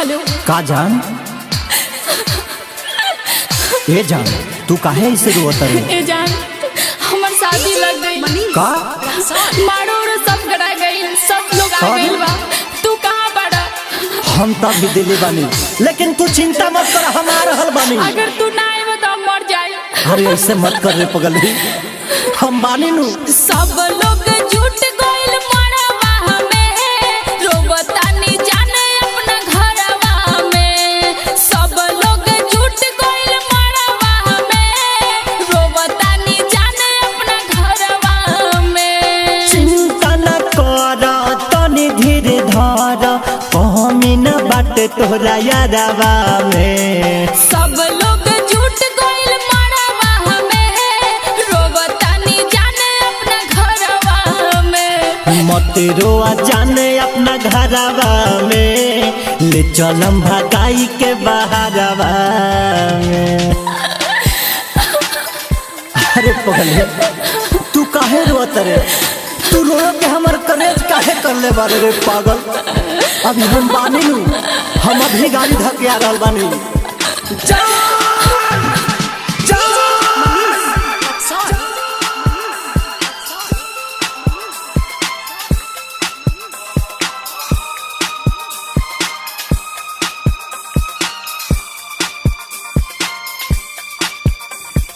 Hello. का जान? ए जान, तू काहे ऐसे रोवत रे? ए जान, हमर शादी लग गई। का? मारो उरो सब करा गई, सब लोग आ अरे? गइल बा। तू कहाँ बड़ा? हम तब भी दिल्ली बानी, लेकिन तू चिंता मत कर, हम आ रहल बानी। अगर तू ना आए तो हम मर जाए। अरे ऐसे मत कर रे पगली, हम बानी नु। सब लोग झूठ गइल मरवा में, रोवतानी जाने अपना घरवा में। सब लोग झूठ गइल मरवा में, रोवतानी जाने अपना घरवा में। चिंता न कर, तनी धीरे धर, कमी न बाटे तोहरा यारवा में। सब लोग झूठ गइल मरवा में, रोवतानी जाने अपना घरवा में। मत रोआ जाने अपना घरवा में, ले चलम भगाई के बहारवा में। अरे पगले, तू काहे रोअत रे? तू रो के हमर कलेज काहे कर ले बारे रे पागल? अभी हम बानी नु, हम अभी गाड़ी धके आ रहल बानी। जान! जान!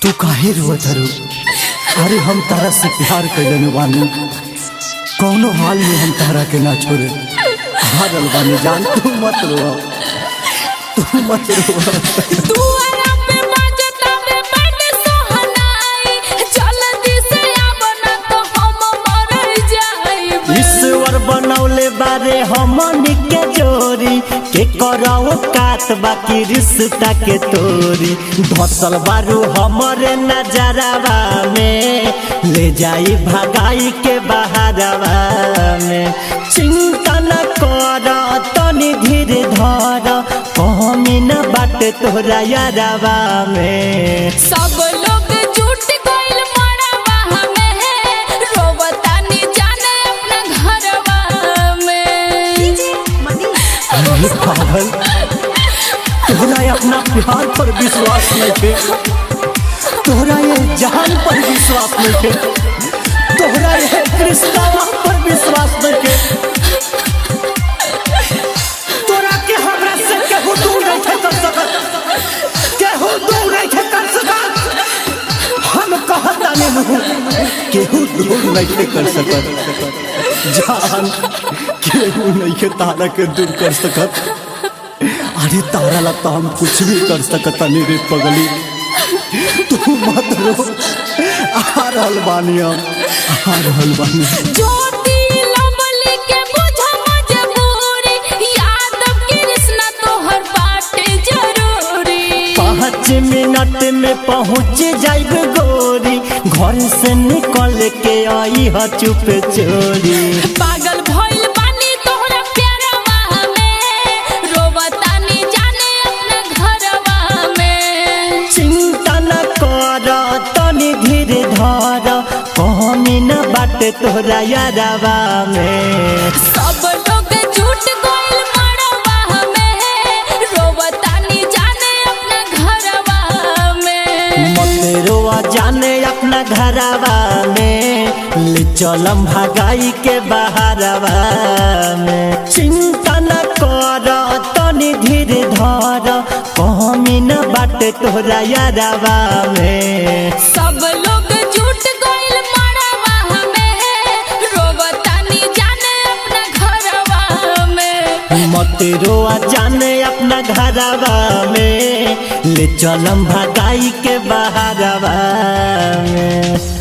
तू काहे रोअत रू? अरे हम तारा से प्यार कैले बानी, कौनो हाल में हम तारा के ना छोड़े आ रहल बानी। जान, तू मत रो, तू मत रो। दुआरा पे बाजता बे बड़ सोहनाई, जल्दी से आव ना तो हम मर जाइब। ईश्वर बनौले बारे हमनी के जोरी, के कराओ कात बाकी रिश्ता के तोरी। धसल बारू हमरे नजरवा में, ले जाई भगाई के बहारवा में। चिंता न कर, तनी धीरे धर, कमी न बाटे तोहरा यारवा में। सब लोग झूठ गइल मरवा में, रोवतानी जाने अपना घरवा में। अरे पागल, तोहरा अपना प्यार पर विश्वास नहीं थे, तोहरा ये जान पर विश्वास नहीं थे, तोहरा ये कृष्णा पर विश्वास नहीं थे। तोरा के हमरा से केहू दूर नहीं थे कर सकत, केहू दूर नहीं थे कर सकत। हम कहता नहीं, केहू दूर नहीं थे कर सकत। जान, केहू नहीं के तारा के दूर कर सकत। अरे तारा लगता हम कुछ भी कर सकत नहीं रे पगली, तू मत रो। आ रहल बानी हम, आ रहल बानी। ज्योति लवली के बुझ मजबूरी, यादव कृष्णा तोहर बाटे जरूरी। 5 मिनट में पहुँच जाइब गोरी, घर से निकल के आई ह चुप चोरी। पागल भइल बानी तोहरा प्यारवा में, रोवतानी जाने अपना घरवा में। चिंता न कर, तनी धीरे धर, कमी न बाटे तोहरा यारवा में। सब लोग झूठ गइल मरवा में, रोवतानी जाने अपना घरवा में। मत रोआ जाने अपना घरवा में, ले चलम भगाई के बहारवा में। चिंता न कर, तनी धीरे धर, कमी न बाटे तोहरा यारवा में। सब लोग झूठ गइल मरवा में, रोवतानी जाने अपना घरवा में। मत रोआ जाने अपना घरवा में, ले चलम भगाई के बहारवा में।